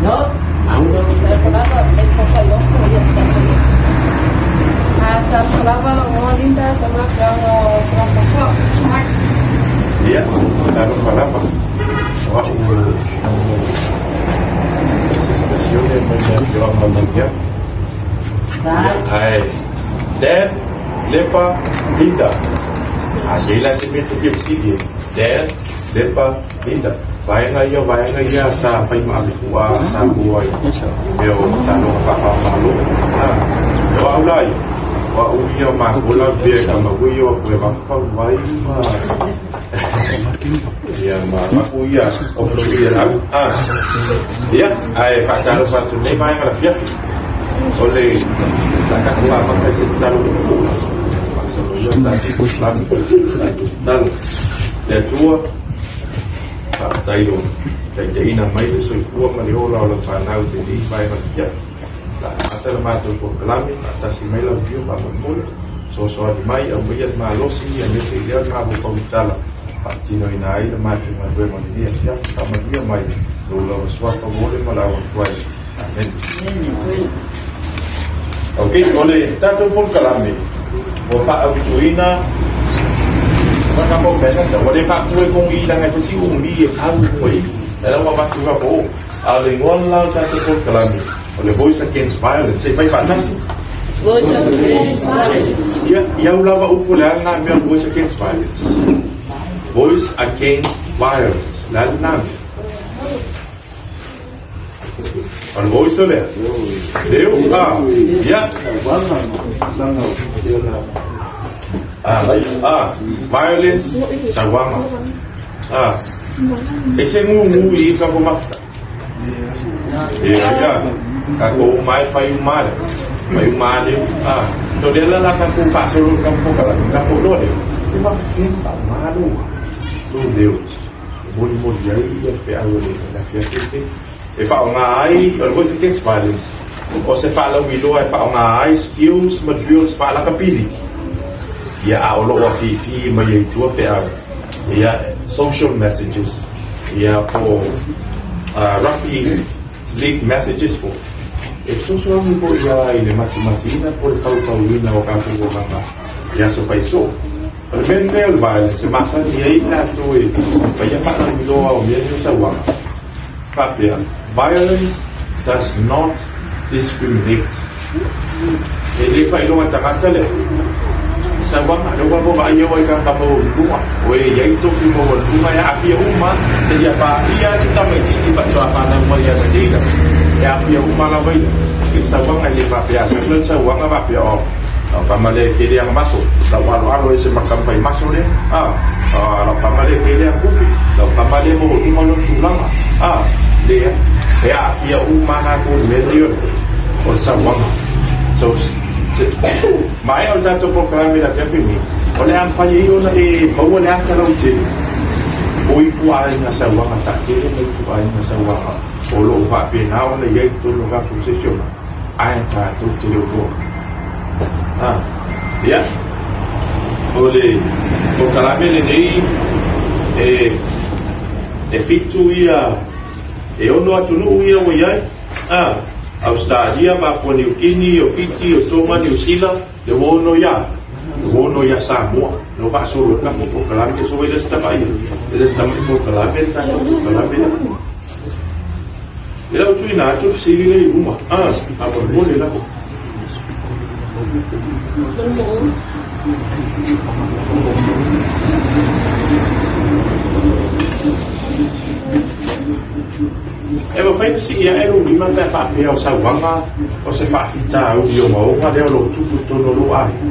No. Ia, talofa lava. O au se stasione mai le afioaga o Mauiaga. Ae Dan, Lepa, Linda. A iai la se mea e te fia fesili ai. Dan, Lepa, Linda. Vaega ia, vaega ia sa fai ma avefua Samoa i mea o taaloga faava-o-Malo. O au la ia, o au ia makola pea ka maua ia o koe whakawai ma ia ma maku ia o fusu ia au. Ia, ae whaatalofa atu nei vaega la fiafi. O le takato amata i se tatalo puupuu. Faasolo ia tatou islami, tatou tatalo. Le Atua, faafetai o taitaiina mai le soifua ma le ola o lau fanau i lenei vaega la fiafi. La amata le matou polokalame, faatasi mai lau Afioga faamolemole, fesoasoani mai, aumaia le malosi aemaise i lea le mafaufau i tala, faatinoina ai le matou galuega o lenei afiafi, faamanuia mai lou lava suafa mo le ma lau atu ai. Amen. Ok, o le tatou polokalame ua faaauituina ua le faatu e kogi laga e fasi umi e kau luga i e lau avatu ka po a o le igoa le la o le tatou polokalame o le Voice Against Violence se i fai faatasi. Voice Against Violence. Ia, i au lava upu o le a lena mea o le Voice Against Violence? Voice Against Violence, o le a lena mea? O le voice o lea? Leo? Ah, ia. Ah, ah, violence, sauaga. Ah, e se gugu i ka ko mafuta. Ia, ia, ka ko uma e fai uma le. Fai uma le. Ah, so lea la la ka ko faasolo ka ko ka ka ko loa le. E mafufia ma faaaoga lo. Lo leo. E molimoli ai ia le feau o le afiafi lenei. E faaaoga ai, o le Voice Against Violence, o se faalauiloa e faaaoga ai skills ma drills faalakapiliki, ia a o lo o afifi mai ai tua feau, ia social messages, ia po o rugby league messages foi. E fesoasoani foi ia i le matimatiina po o le faufauina o tatou olaga i aso faisoo. O le mea lenei o le violence e masani ai tatou e faia faalauiloa o mea nei o sauaga. Faapea, violence does not discriminate. E le faailoga tagata lea. E sauaga, lea ua vaai au ai tagata maualuluga, o e i ai tofi maualuluga e aafia uma seia paia se tamaitiiti faatoa fanau mai ia Madeira. E aafia uma lava ia. I le sauaga e le faapea a sau le sauaga faapea o lau tama lea e tele ana maso, lau aloalo ese ma ka fai maso lea, a, lau tama lea e tele ana tupe, lau tama lea e maualuluga lona tulaga, a, lea, e aafia uma tatou i le mea lenei o le sauaga. So, maea o le tatou polokalame i le afiafi lenei, o le a mafai ai ona e maua le ata lautele o ituaiga sauaga taatele ma ituaiga sauaga o lo o faapena ona i ai i totonu o tatou siosiomaga, ae tatou te le o iloa. Ia, o le polokalame lenei e e 7 ia, e 6 atunuu ia ua i ai, Ausetalia, Papua Niu Kini, o Fiti, o Tonga, Niu Sila, le ua ono ia, le ua ono ia Samoa. Le ua faasolo ai le tatou polokalame, so e le se tamai, e le se tamai polokalame le tatou polokalame lea. E lau tuuina atu le fesili lea i luma, faamolemole lava. E mafai ona sii ae lou lima pe a faapea o sauaga o se faafitauli ogaoga lea o lo o tupu i totonu o lou aiga.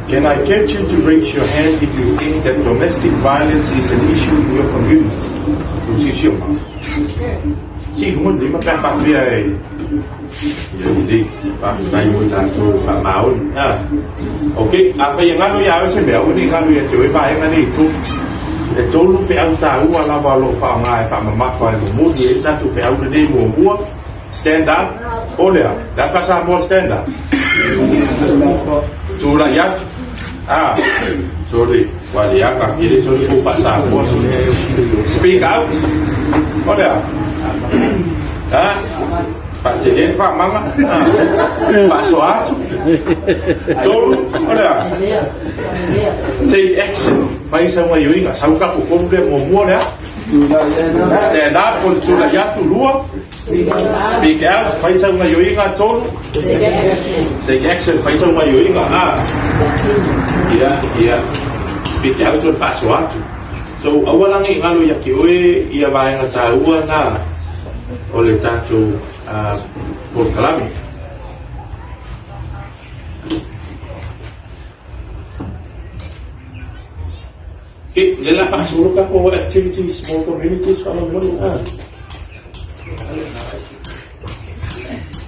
Can I get you to raise your hand if you think that domestic violence is an issue in your community? Lou siusiuga. Sii i luga le lima pe a faapea e ia lelei. Faafetai mo i latou faamaoni. Ok, afai e galo ia oe se mea, aua ne i galo ia te oe vaega nei e tolu. E tolu feau taua lava o lo o faaaoga e faamamafa e momoli ai le tatou feau lenei muamua. Stand up, po o le a? Le a le faa-Samoa o le stand up? Tulai atu. Ah, sorry, waliaka kiri sorry ku pak sapo. Speak out. Oh ya. Ah, Pak Jelen Pak Mama. Pak Soatu. Tolu, oh ya. Take action. Fai sa mai yuinga, sauka ku kombe mo mo ya. Stand up, ko tula yatu lua. Speak out, fai sa mai yuinga tolu. Take action, fai sa mai yuinga. Ah. Ia, ia. Speak out o faasoa atu. So, aua laga i galo ia ke oe ia vaega tāua na o le tatou polokalame. Ke le la faasolo ka ko activities, small communities faamolemole.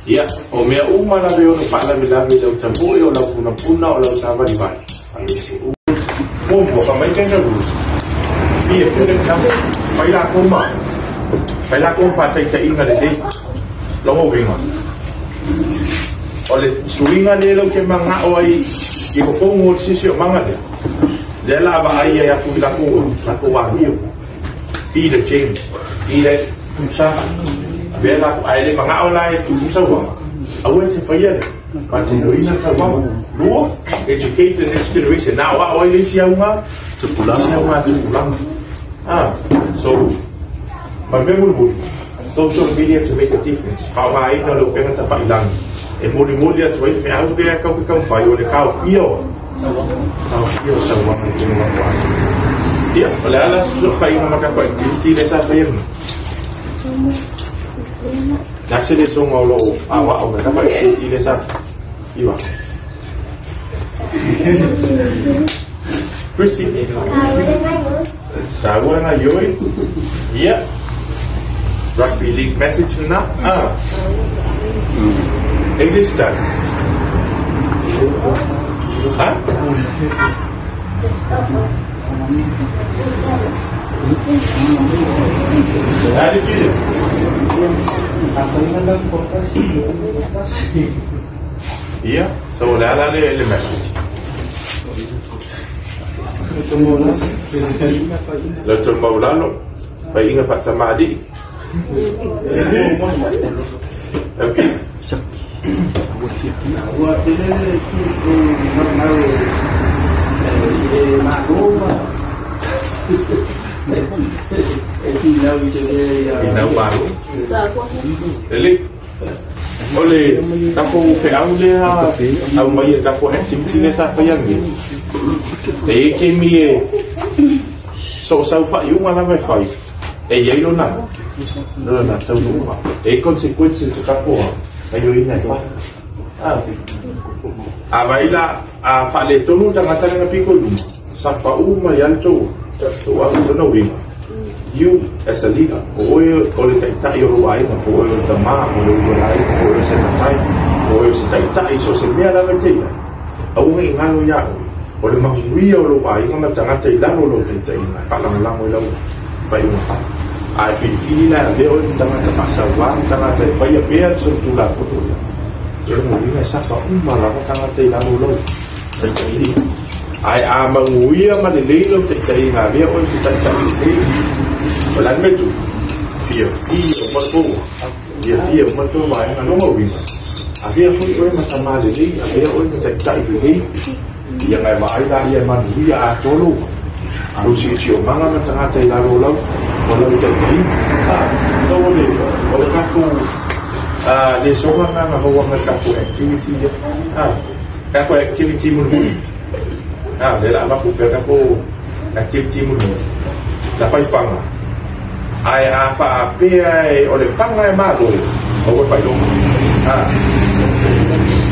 Ia, o mea uma lava e ono faalavelave i lau tamoe o lau punapuna o lau savalivali. Muamua faamai kangaroos. Be a good example. Fai lakou ma. Fai lakou ma faataitaiga lelei. Logo uiga. O le suiga lea lau ke magao ai i fofogu o le sisi o maga lea. Lea la vaai ai atu i lakou lakou amio. Be the change. Be that tusa. Avea lakou ae le magao la e tuusa uaga. Aua e te faia lea. Faatinoina sauaga. Lua, educate the next generation. Na o ao ai le isi auga. Isi auga tupulaga. Ah, so, ma mea mulimuli. Social media to make a difference. Faaaogaina o le upega tafailagi. E molimoli atu ai le feau lea kau ke taumafai o le taofia o taofia o sauaga i totonu o latou aso. Ia, o le a la se fesootaiga ma tatou activity lea sa faia nei. Na se lesoga o loo aoao mai lava activity lea sa iva. Christy. Tāua le gaioi. Ia. Rugby league message lena. Ah. Exista. Ha? How did you do? Ia, so o le a la le message. Le tou maulalo, faiga faatamalii. Okay. Ua tele le mau i le malo ma e finau i se mea ia. Finau malo. Lelei. O le tatou feau lea aumai e le tatou activity lea sa faia nei. E i ai taimi e soosau faaiuga lava e fai, e i ai lona lona taunuuga. E i ai consequences o tatou gaioiga e fai. A vaai la, a faaletonu le tagata lea na piko i luma, safa uma ai lava le tou tou ave lona uiga. You as a leader, o oe o le taitai o lou aiga, po o oe o le tama, po o le ulu o le aiga, po o oe o se matai, po o oe o se taitai, so o se mea lava e te i ai, aua ne i galo iā oe, o le manuia o lou aiga ma tagata i lalo o lou taitaiga e faalagolago i lau faaiuga fai. A e filifili la e avea oe ma tagata faasauā ma tagata e faia pea le solitulafono ia, o lona uiga e safa uma lava tagata i lalo o lau taitaiga. Ae a manuia ma lelei lau taitaiga avea oe ma se taitai lelei, o le a le mea tupu? Fiafia uma tou, fiafia uma tou vaega. Lona uiga, avea foi oe ma tamā lelei, avea oe ma taitai lelei, ia ngai vaai laia e manuia atoa lou lou siosiomaga ma tagata i lalo o lau o lau taitaiga. So o le o le tatou lesoga lena na maua mai le tatou activity lea. Tatou activity mulimuli. Lea o le a avatu pea tatou activity mulimuli. Na fai paga. Ae a faapea e o le paga e malo, maua le faailoga.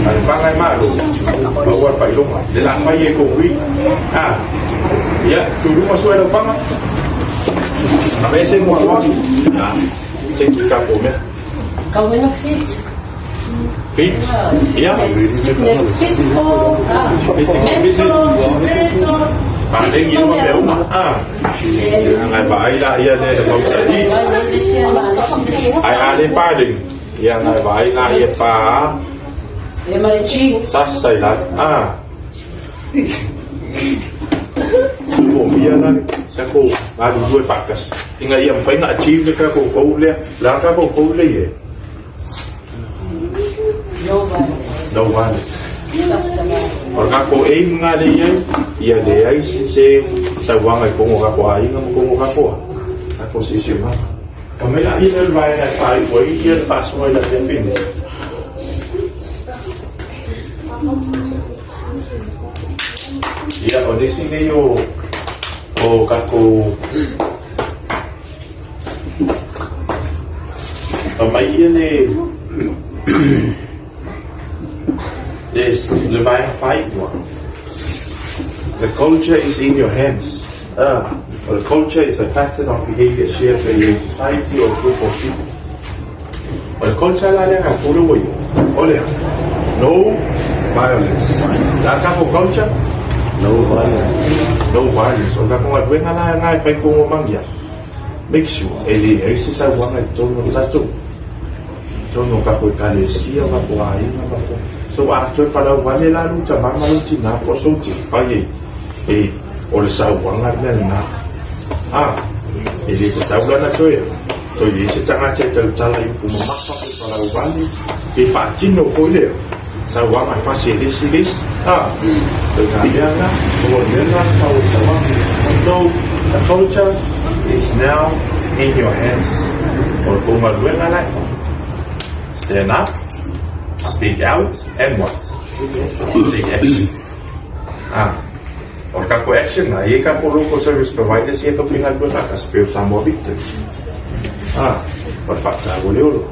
A le paga e malo, maua le faailoga. Le la fai e kou ui. Ia, tuluga sue lau paga. Aveese muamua. Se ki tatou mea. Kau fit. Fit. Ia. Fitness, physical, Physical, mental, spiritual. Palegi uma mea uma. Ia ngai vaai laia lea i le mausali. Ae a le palegi, ia ngai vaai laia pa E ma le cheat. sasa i lalo. Mo fia la takou galulue faatasi ina ia mafai ona achieve le takou goal lea. O le a takou goal lea i ai? No violence. No violence. O le takou aim lena lea i ai, ia leai se sauaga i totonu o tatou aiga ma totonu o tatou a tatou siosiomaga. Fai mai laia lea o le vaega e faaiu ai le faasoa i le afiafi lenei. Ia, o nisi nei o o tatou fai mai ia le le le vaega faaiua. The culture is in your hands. The culture is a pattern of behavior shared by a society or group of people. O le culture la lea na tolu ua i o le a? No violence. O le a tatou culture? No violence. No violence. O le tatou galuega la lena e fai tonu o magia. Make sure e leai se sauaga i totonu o tatou. I totonu o tatou ekalesia, o tatou aiga, tatou. So a toe palau vale la lou tama ma lou tinā po o sou tino, fai e, e o le sauaga le mea lena. A, e le tatau la ona toe, toe i ai se tagata e tautala i upu mamafa pe palau vale, pe faatino foi lea sauaga e fasi e le isi le isi. A, ituaiga mea na, o le mea lena le tau o le sauaga. So, the culture is now in your hands. O le tou galuega la e fai. Stand up, speak out, and what? Take action. A, o le tatou action lena, e i ai tatou local service providers ia tou te galulue faatasi pei o Samoa Victors. A, o le faataua leolo.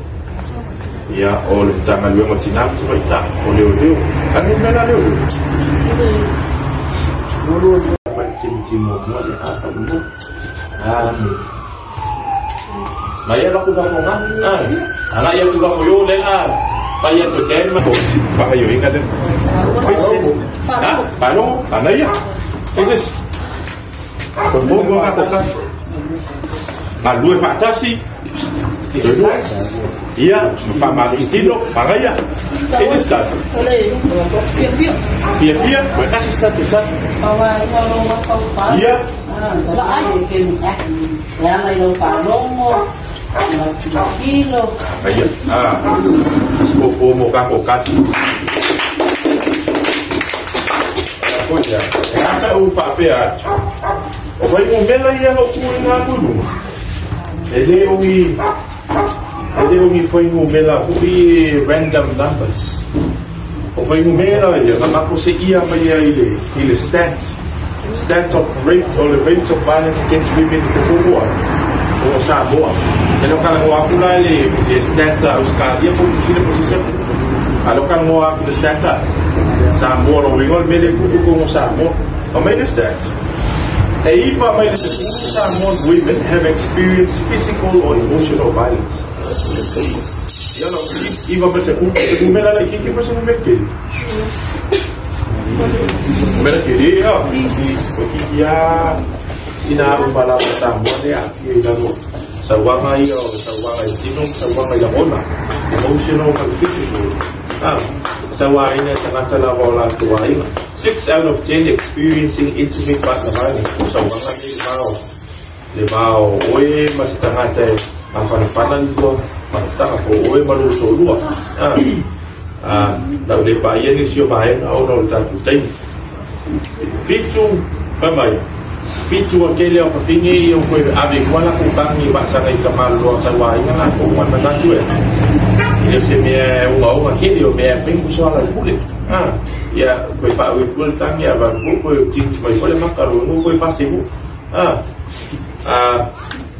Ia, o le Matagaluega o Tina ma Tamaitai, o leoleo. A numera leoleo? Timoti muamua le a faamolemole. Amene. Mai ia lako fafoga. A agai atu lako i o lea a fai atu e Dan ma faagaoioiga lea. Ha? Faalogo? Manaia. Ei se isi? Toe mua tatou kata. Galulue faatasi. Toe lua. Ia, ma faamalositino. Manaia. Ei se isi tatou? Fiafia. Fiafia. Toe tasi se tatou kata. Ia. E ala i lau faalogo, lau tilotilo. Manaia. Ah, se popo mo tatou kata. Foi lea. E ata ou faapea atu. O fuainumera ia na ou tuuina atu i luga. E le o ni, e le o ni fuainumera foi e random numbers. O fuainumera ia na matou seia mai ai i le, i le stat, stat of rate, o le rate of violence against women i totonu a o Samoa. E le o talanoa atu la i le, le stat a Ausetalia po o Niu Sila po o se isi atunuu. A o lea o talanoa atu i le stat a Samoa, lona uiga o le mea lea e tupu i totonu o Samoa. Aumai le stat. E iva mai le 10 Samoan women have experienced physical or emotional violence. Ia lau iva mai le 10, o se numera laitiiti po o se numera tele? Numera tele ea. Toeitiiti lava tina uma lava Samoa lea e aafia i lalo o sauaga ia, o sauaga i tino ma sauaga i lagona, emotional ma le physical. Sauaina e tagata lava o latou aiga. 6 out of 10 experiencing intimate partner violence. O sauaga nei le va o le va o oe ma se tagata e mafanafana le lua mafutaga po o oe ma lou soalua. Lau le paia nisi o vaega ona o le tatou taimi. 7 fai mai, 7 o tele o fafine ia ua toe ave i tua latou tagi i vaasaga i tamaloloa sauaina latou ma le manatu e le o se mea e ogaoga tele o mea e fai mo soalaupule. Ia toe faaui atu le tagi a valu foi toe tinti mai foi le maka lona lua toe fasi foi.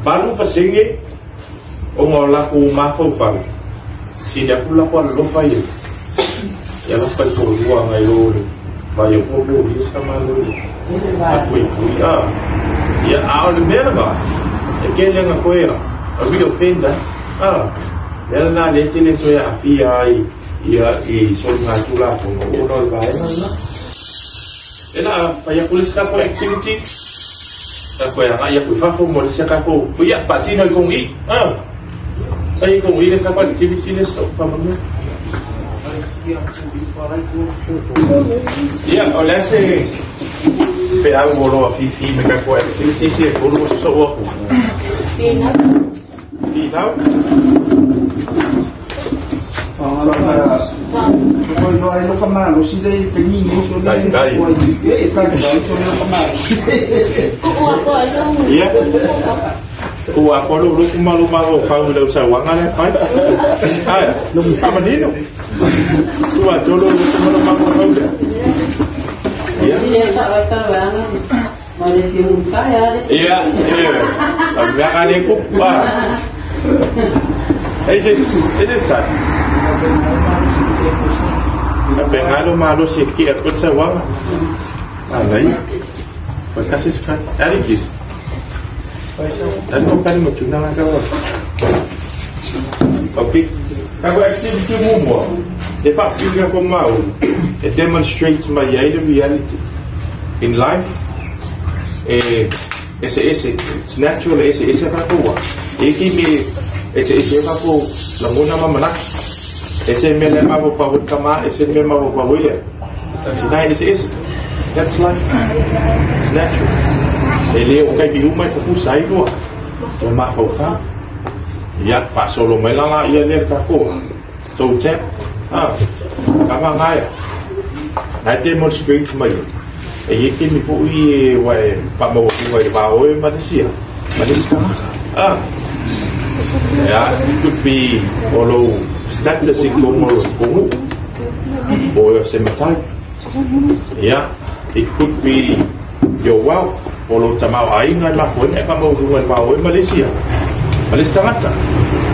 8% ona o latou mafaufau sili atu le latou alolofa ia ia latou faitoalua nai lo le vai o po ia se tamalo i le puipui. Ia, a o le mea lena e tele ana toe a real offender. Mea lena lea e tele toe aafia ai ia i soligatulafono ona o le vaega lena. E la fai atu le isi tatou activity, tatou e agai atu i fafo mo le isi a tatou, ia faatino i tonu i. Fai i tonu i le tatou activity le so faamanu. Ia, o le a se Feau o loa fifi me ka ko activities e kuru o so o aku. Finau. Ia. Ua kolo lu malu malu fau lau sa wanga le pai. Ai, amanino. Ua tolo lu malu malu fau le. Ia. Ia, ia. A mea le ku pa. Ese sa. A pengalo malo si ki a sa wanga. Ai. Pa kasi sa ari. Dan kau kan macam mana kau? Okey. Kalau activity mumua, de facto ia ko mau, it demonstrates my reality in life. Ese it's natural ese ese ka ko. E ki me ese ese ka ko langona mamana. Ese me le ma fa kama, ese me ma fa wile. Ese ese. That's life. It's natural. E le o kai biuma e kusa ai lua. O mafaufa. Ia faasolo mai lala ia lea le takou. So tap. Ah. Kama ngaia. Nai demonstrate mai. E ye ke mi fo'i e wae whaamawakunga i le vaoe Malaysia. Malaysia. Ah. Yeah, it could be o lou status i komo kongu. O se matai. Yeah, it could be your wealth. O lo tamau ainga i mafuena e whamauhunga i wao e Malaysia. Malaysia tangata.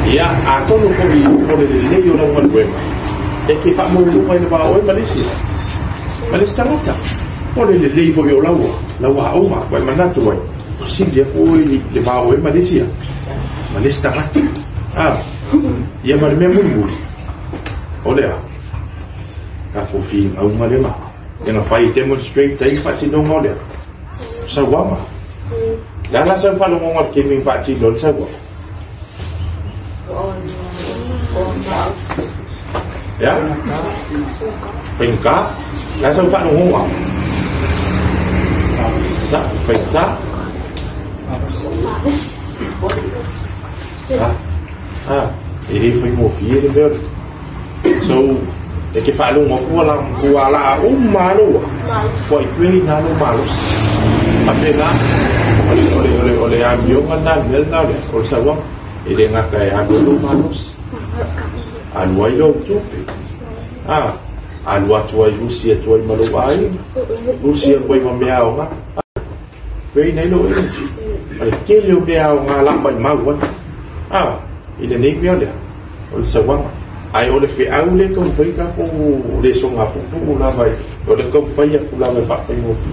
Ia, a tonu kori o le lelei o lau galuega. E ke whamauhunga i wao e Malaysia. Malaysia tangata. O le lelei foi o laua. Laua auma, wai manatu ai. O sili ako i le wao e Malaysia. Malaysia tangata. Ah, ia ma le mea mulimuli. O lea. Ka kofi aunga le ma. Ia na whai demonstrate ai whatinonga o lea. Sauama. La sa whalongonga ke ming whati lol sawa. Ya? Pengka. La sa whalongonga. La whaita. Ah. Ah. E re whai mo fie le mea. So, e ke whalonga kua la kua la o maloa. Kua i pui nā lo malos. Apena ole amionga na mel na le o sawa e le ngaka e alu lo malos alu ai lo tupe ah alu atu ai lusia tu ai malo ai lusia koi ma mea o nga pei nei lo e ale ke le mea o nga la mai mau ah ile nei mea le o sawa ai o le fe au le ko fai ka ko le songa pu la vai o le ko fai ku la vai fa fai mo fi.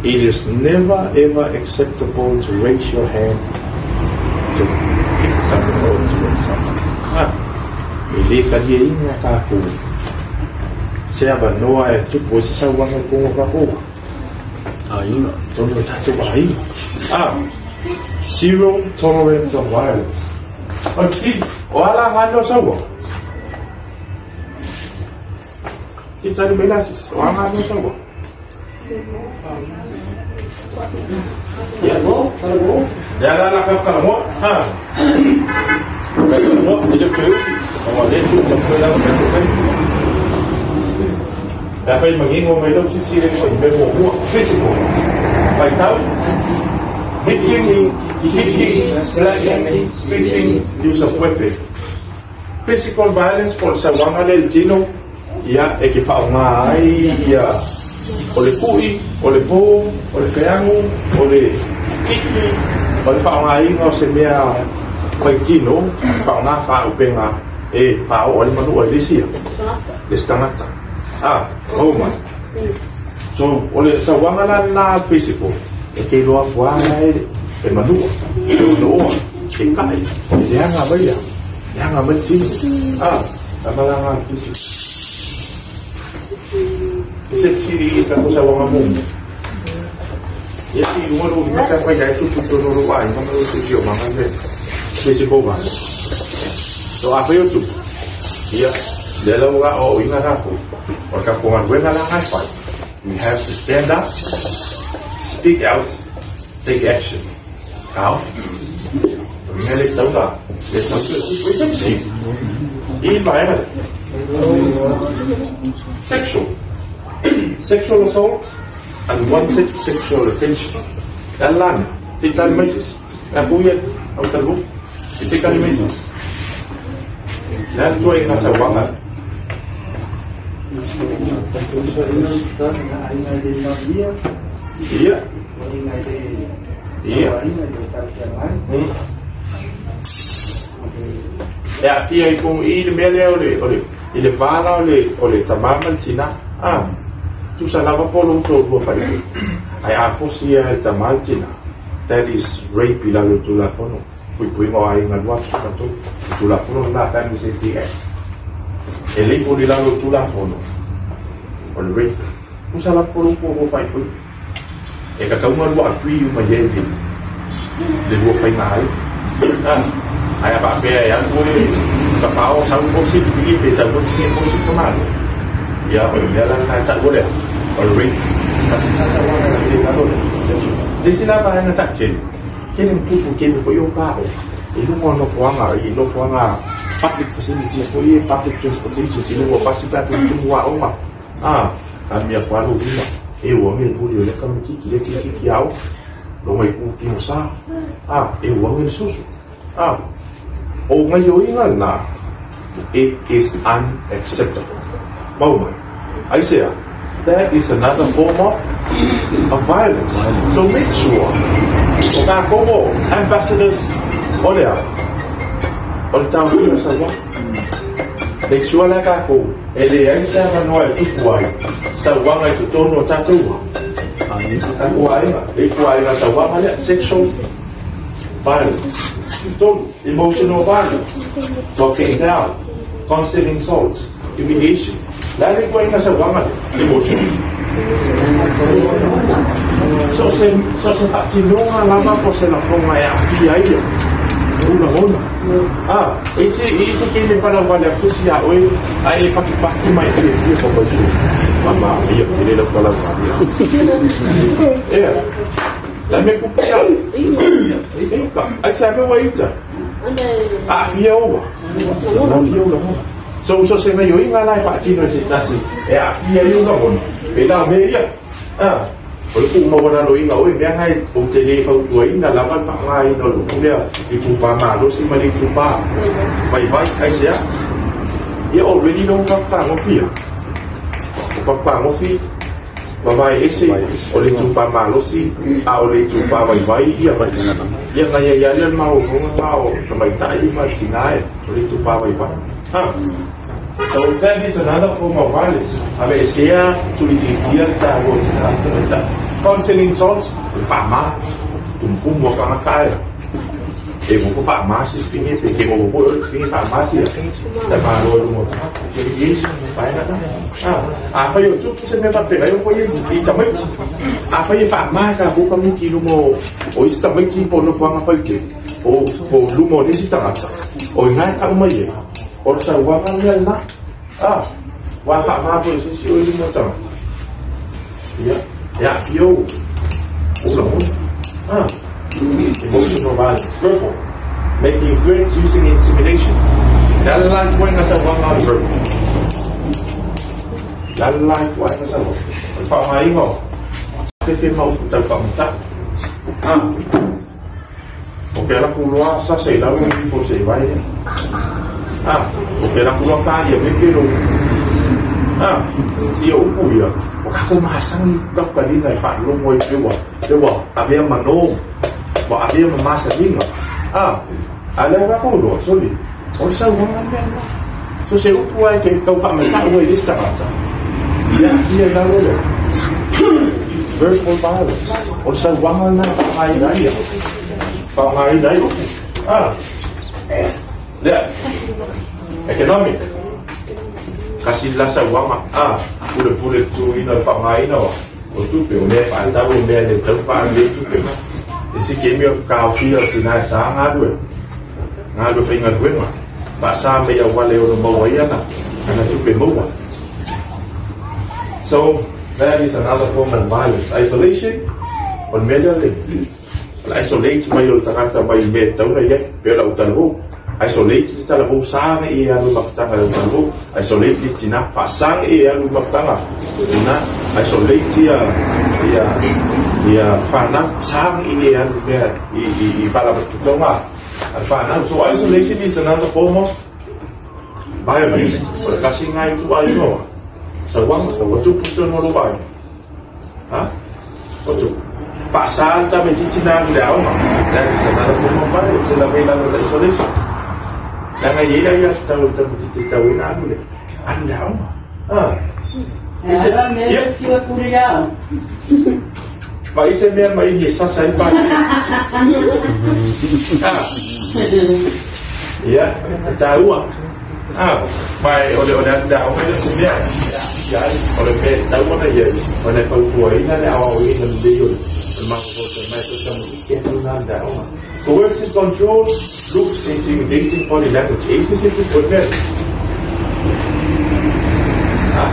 It is never ever acceptable to raise your hand to hit someone or to hit someone. Ah, e le kalia inga kākou. Se ava noa e tupu e se sauanga i kongo kākou. Ainga. Tonu e tātou ainga. Ah, zero tolerance of violence. O si, o ala ngano saua. Ti tari melasis, o ala ngano saua. Ya, ya la la ka mo ha. Ka mo ti le pe. O le tu ka pe la ka pe. La fai mangingo mai lo si si le ko me mo physical. Fai tau. Hitting, kicking, slashing, spitting, use of weapon. Physical violence por sa wanga le tino ia e ke fa nga ai ia o le kui, o le pō, o le wheangu, o le kiki, o le whaonga o se mea whaitino, whaonga whaopenga e whao o le manu o le sia, le stangata. Ah, oh my. So, o le sawanga la na physical, e ke loa puana e e manua, e unoa, e kai, e leanga mai ia, leanga mai tino. Ah, tamalanga physical. Ese siri ka ko sa wanga mo. Ye si ngoro ni ka pa ya tu tu no ro ai ma no tu jo ma le. Se ko ba. So a pe tu. Ya, de la wa o inga ra ko. Por ka ko ngan buena la ngai pa. We have to stand up, speak out, take action. Taofi. O mea le tau la, le tau se i vaega le. Sexual. Sexual assault, unwanted sexual attention. Le ala lana, te tali mai sisi. Le ku ia au talu, te tali mai sisi. Le ala tua i ngā sauaga. Ia. Ia. E aafia ai po i le mea lea o le o le i le vala o le o le tamā ma le tinā. A, tusa lava po o lou toalua faipule, ae a fosi ia e le tamā le tinā, that is rape i lalo o le Tulafono, puipuiga o aiga 2013, le Tulafono lena Family Safety Act. E label i lalo o le Tulafono o le rape. Tusa lava po o lou toalua faipule. E tatau ona lua agree uma i ai le lua faiga ai. Ae a faapea e alu e tafao sau fosi le fili pe sau foi tine fosi le tamālua, ia o le mea la lena e tau o le a? O le rape. Tasi lena sauaga e le lalo le sexual. Le isi la vaega taatele, tele ma tupu kemi foi o ka i luga o nofoaga, i nofoaga public facilities foi ia, public transportations i luga o pasi pe a tumutumu aoga. A, ka mea kua lou lima, e ua nge le puli o lea kamitiki, lea kikiki ao, longa i ku kino sa, a, e ua nge le susu. A, o ngaioiga lena, it is unacceptable. Mau mai. Aisea, that is another form of of violence. So make sure, o kākou o ambassadors o le a, o le taofia o Samoa. Make sure la kākou, e leai se avanoa e tupu ai sauaga i totonu o tatou tatou aiga, le ituaiga sauaga lea, sexual violence. Tolu, emotional violence, talking down, constant insults, humiliation. Le a le ituaiga sauaga lea? Emotional. So se, so se faatinoga lava po o se lafoga e aafia ai ou lagona. A, e se, e se kele pala wale atu si a oe, a e pakipaki mai fiafia pa mai su. Mama, ia, kele lau pala wale. Ea, la me kupia. E ka, ai sa me waita. Aafia oua. Aafia ou lagona. So, so se gaioiga la e faatino e se tasi, e aafia ai ou lagona. Pe la me ia. A, O le tuumaualaloina o oe, mea na ou te le fautuaina lava le faaaogaina o le upu lea itupa malosi ma le itupa vaivai. Aisea? Ia already lou papagofi a. O papagofi vavae ese o le itupa malosi a o le itupa vaivai ia. Ia na ia ia lea le malologa na o tamaitai ma tina e o le itupa vaivai. Ha. So that is another form of violence. Aveesea tulitiitia le taua o tina ma tamaitai. Constant insults, o le faama, tumutumu a tagata e. E nofo faama si fine pe ke nofo foi oe fine faama si tamāloa i luga o tagata. Humiliation, vaega na. Afai o tupu se mea faapena, e oo foi i tamaiti. Afai e faama tatou tamaiti i luma o isi tamaiti po o nofoaga faitele, po o luma o le isi tagata, o i ina e tau mai ai, o le sauaga lea lena. A, ua faama foi e se isi oe i luma o tagata. Ia, e aafia ou, ou lagona. A, emotional violence, verbal, making threats using intimidation. Le ala la i ituaiga sauaga o le verbal. Le ala la i ituaiga sauaga. O le faaaogaina o fefe ma upu tau faamatau. A, o ke ala kuloa sasa i lalo i ifo se i vae lea. A, o ke ala kuloa ka ia me ke lou. A, si ia upu ia, o kākou masani kaukalina e faalogo ai pe ua, pe ua avea ma norm, ua avea ma masaniga. A, a lea kākou loa, soli, o le sauaga le mea lena. So se upu lava e ke tau faamatau ai i le isi tagata, ia aafia i lalo lea. Verbal violence, o le sauaga lena e faaaogaina ai ia, faaaogaina ai upu. A, lea, economic. Kasi la sauaga, a, pulepule tuuina o le faaaogaina o tupe, o mea e faatatau, o mea e le tatau ona faaalu ai tupe. E si kemi o kaofia o tina e sa galue, galue faigaluega, faasa mai auala e ono maua ai ana, ana tupe maua. So, That is another form of violence. Isolation, o le mea lea le o le isolate mai o le tagata mai mea e tatau ona i ai. Pei o lau talavou, isolate le talavou sa agai e alu i mafutaga i lau talavou, isolate le tina, faasaga e alu i mafutaga tina, isolate ia ia ia fanau, sa agai e alu mea i faalapotopotoga a le fanau. So isolation is another form of violence. O le tasi lena ituaiga o sauaga ua tupu i totonu o lou aiga. Ha? Ua tupu. Faasa le tamaitiiti na alu i le aoga. That is another form of violence. E lavea i lalo o le isolation. Leaga e i ai le aiatatau a le tamaitiiti e tatau ai ona alu i le alu i le aoga. Ha? E ala mea e fiu e kuli le aoga. Ma i se mea mai ni e sasa ai le pākē. Ha? Ia, e tāua. Ha, ma e o le o le alu i le aoga e le o se mea e aafia ai. O le mea e tatau ona i ai, ona e fautuaina le aoaoina lelei o le mafaufau mai e tamaiti e alu ona alu i le aoga. Coercive control looks intimidating body language. E i se isi tupu o le mea lea? Ha?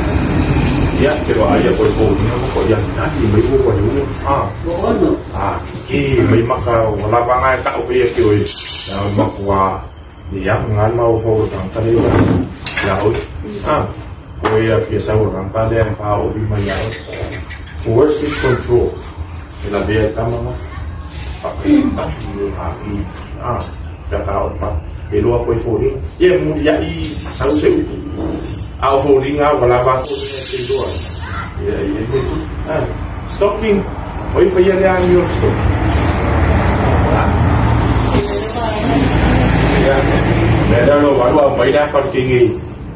Ia, ke loaʻa ia koe foliga ma koe ia nani mai ua ua le ua. Ha? Ha, ke mai maka ua lava nga e taʻu ia ke oe. Ia makuā Ia, nga le mafaufau o le tagata lea ia oe. A, o ia fia sau o le tagata lea e faaovi mai ia oe. Coercive control, e lavea i tama nga, faapea i e ngā i, a, pea ka o le fa, e loa koe foliga. Ia, muliai sau se upu. A o foliga ua lava a foliga e te iloa ai. Ia, ia, ia, a, stalking, o i faia le amio o le stalking. Ia, mea lea lo alu au mai le apa le kenge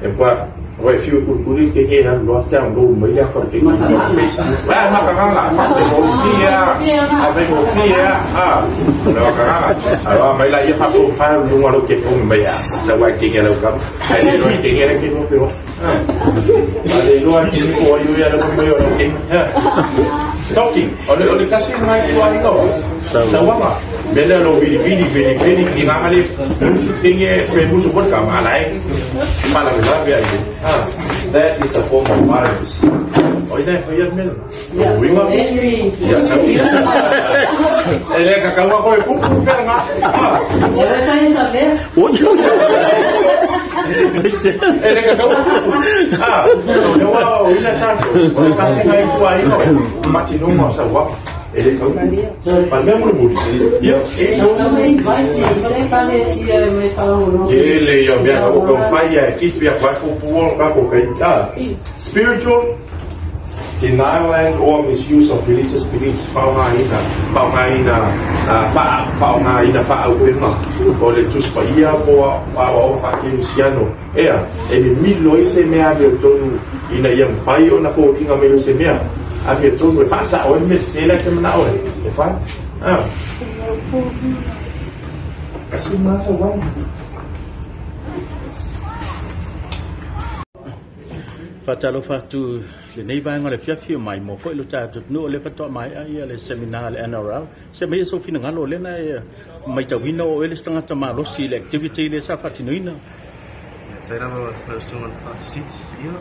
e pa o e fiu kulikuli le kenge e alu loa te au lou mai le apa le kenge i Facebook. Ah, makagala, e fofia, a fai fofia, ah, le makagala. Alo mai la ia fa profile lunga lo ke fongi mai a sa wa kenge lau kama. Ai le loa kenge le kenge pe wa. Ah. A le loa kenge ko ai ia le mai o lau kenge. Stalking, o le o le tasi mai tu ai no. Sauaga. Mea lea o lou vilivili, veliveli, ki nganga le musu tenge pe musu foi ka ma lai. Faalavelave ai. Ah, that is a form of violence. O ina e fai le mea lena. O uiga. Ia, sau. E le ka kaua koe pupu pea ngā. Ah. E le fai sa mea. E le ka kaua pupu. Ah, o le wā o ina tātou. O le kasi ngai tua ino. Matinoga o sauaga. E le tau. Ma le mea mulimuli, ia, e sau. Tele ia o mea ka ua taumafai ia e kipi atu ai pupu o le tatou taimi. A, spiritual denial and or misuse of religious beliefs, faaaogaina, faaaogaina, faaaogaina faaaupega o le Tusi Paia po o aoaoga faakerisiano. Ea, e mimilo ai se mea amiotonu ina ia mafai ona foliga mai o se mea amiotonu e faasao ai le mea sese la e te manao e fai. A. Kasi ma sa wai. Faatalofa atu i lenei vaega o le afiafi o maimoa foi lo tatou atunuu o lea faatoa maea ia le seminar a le NRL. Se aumai sou finagalo o lea na e maitauina o oe le isi tagata malosi i le activity lea sa faatinoina. Ia, tai lava lau susuga i le Faafesiti, ia,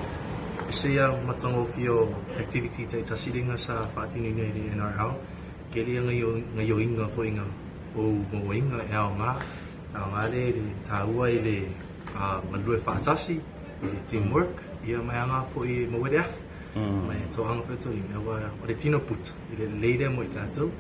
ese ia matagofie o activity taitasi lenga sa faatinoina i le NRL, kele ia gaioiga foi nga ou mauaiga e aoga, aoga lea i le taua i le galue faatasi, i le team work, ia ma e aoga foi e maua ai le afa, ma e toaga foi outou i mea aua o le tino puta, e le lelei lea mo i tatou.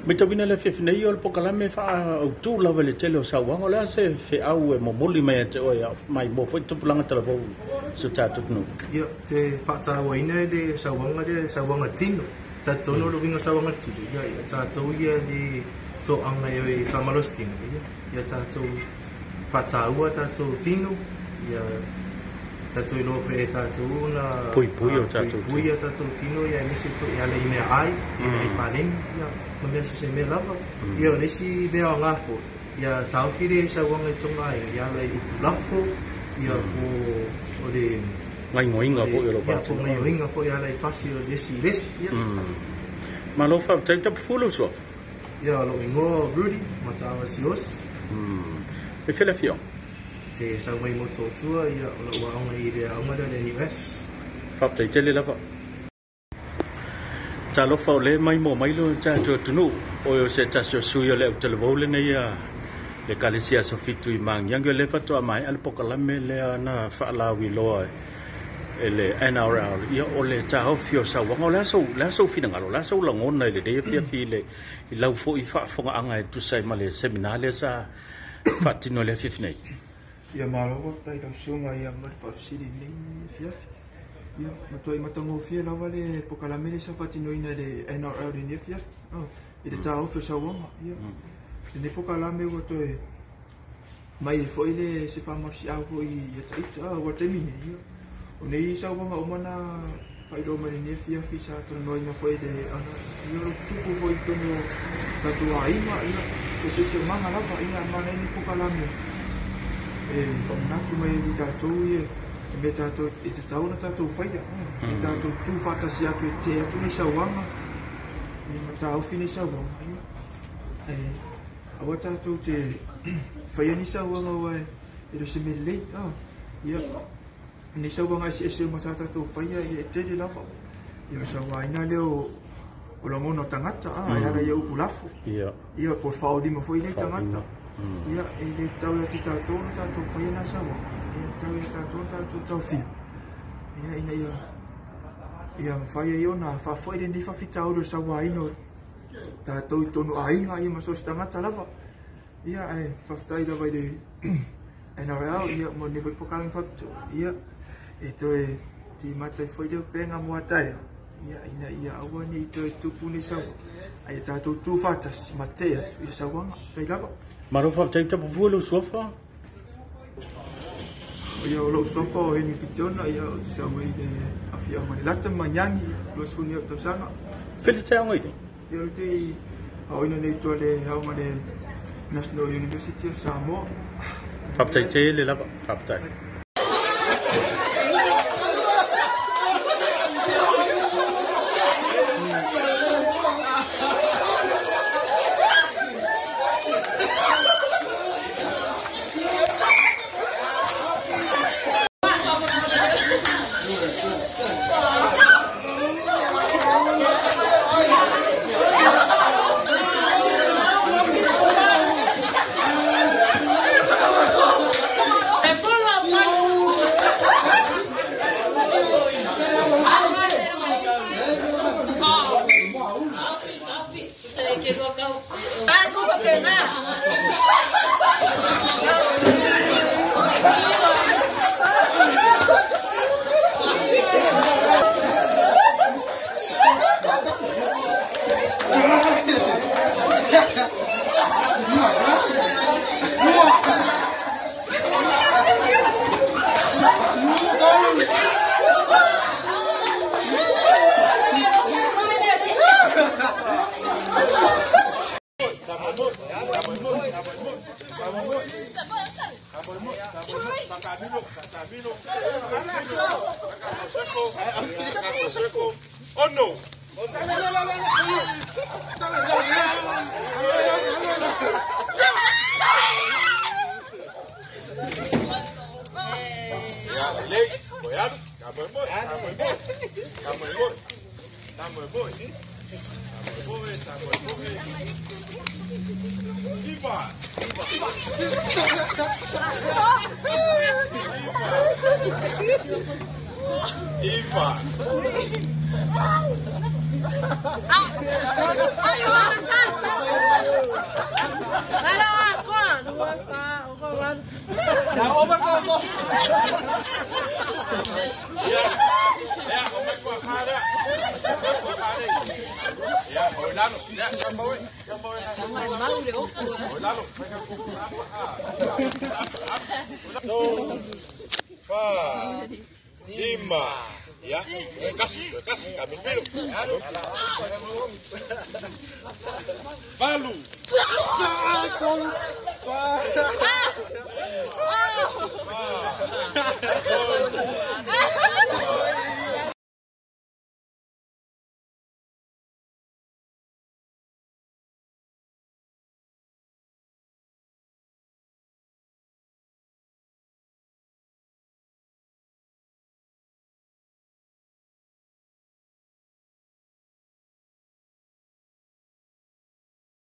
Matauina le afiafi nei o le polokalame faaautu lava i le tele o sauaga. O le a se feau e momoli mai ia te oe a maimoa foi tupulaga talavou i si o tatou atunuu? Ia, te faatauaina i le sauaga lea, sauaga tino. Talitonu o le uiga o sauaga tino, ia, ia tatou ia le toaga e faamalosi tino, ia, ia tatou faataua tatou tino, ia tatou iloa pea e tatou ona Puipui o tatou tino. Puipui o tatou tino, ia aemaise foi e ala i meaai, i meaai paleni, ia, ma mea so se mea lava. Ia, o le isi mea aoga foi, ia taofi le sauaga i tonga aiga, ia ala i upu lafo, ia po o le Gaioiga foi o lou Ia, po o gaioiga foi e ala i fasi o le isi i le isi, ia. Malo faafetai Tapufu lou suafa. Ia, o lou igoa o Rudy Mataava Sios. E fea le afioga? Te sau mai Motootua, ia, o lou aoga i le aoga lea o le NUS. Faafetai tele lava. Talofa o lē mai mo mai lo tatou atunuu o e o se tasi o sui o le autalavou lenei a le Ekalesia Aso Fitu i Magiagi o lē faatoa mae'a le pokalame lea na faalauiloa e le NRL ia o le taofi o sauaga. O le a sou, le a sou finagalo, o le a sou lagona i lenei afiafi i le i lau fo'i faafofogaaga e tusa ai ma le semina lea sa faatino i le afiafi nei. Ia malo faafetai i lau susuga ia ma le faafesili i lenei afiafi. Ia matuai matagofie lava le pokalame lea sa faatinoina e le NRL i lenei afiafi. I le taofi o sauaga. Ia lenei pokalame ua toe mai ai foi le se faamalosiau foi ia ita aua le taimi nei. Ia o nei sauaga uma na faailoa mai lenei afiafi sa talanoaina foi e le ana ia o lo tutupu foi i totonu o tatou aiga ia so siosiomaga lava ia manaia ni pokalame e faamanatu mai ai i tatou ia e mea tatou e tatau ona tatou faia e tatou tu faatasi atu e tetee atu nei sauaga ia ma taofi nei sauaga ia e aua tatou te faia ni sauaga aua e le o se mea lelei ia nei sauaga eseese uma sa tatou faia ia e tele lava ia o le sauaina lea o lagona o tagata e ala ia upu lafo ia po o le faaolima foi lea i tagata ia e le tatau ia te tatou ona tatou faia na sauaga ia e tatau ia tatou ona tatou taofia ia ina ia ia mafai ai ona faafo'i lenei faafitauli o le sauaina o tatou i totonu o aiga ia ma so o se tagata lava ia ae faafetai lava i le NRL ia mo lenei foi pokalame faapitoa ia e toe timata ai foi le upega mo ataeao ia ina ia aua ne i toe tupu nei sauaga ae ia tatou tu faatasi ma tetee atu i sauaga. Faafetai lava. Malo faafetai Tapafua lou suafa. Ia o lou suafa o Henry Kitiona ia ou te sau mai le afioaga o Lelata ma Magiagi 20 nei ou tausaga. Feli te aoga i nei? Ia ou te aoina nei i tua le aoga le National University of Samoa. Faafetai tele lava, faafetai.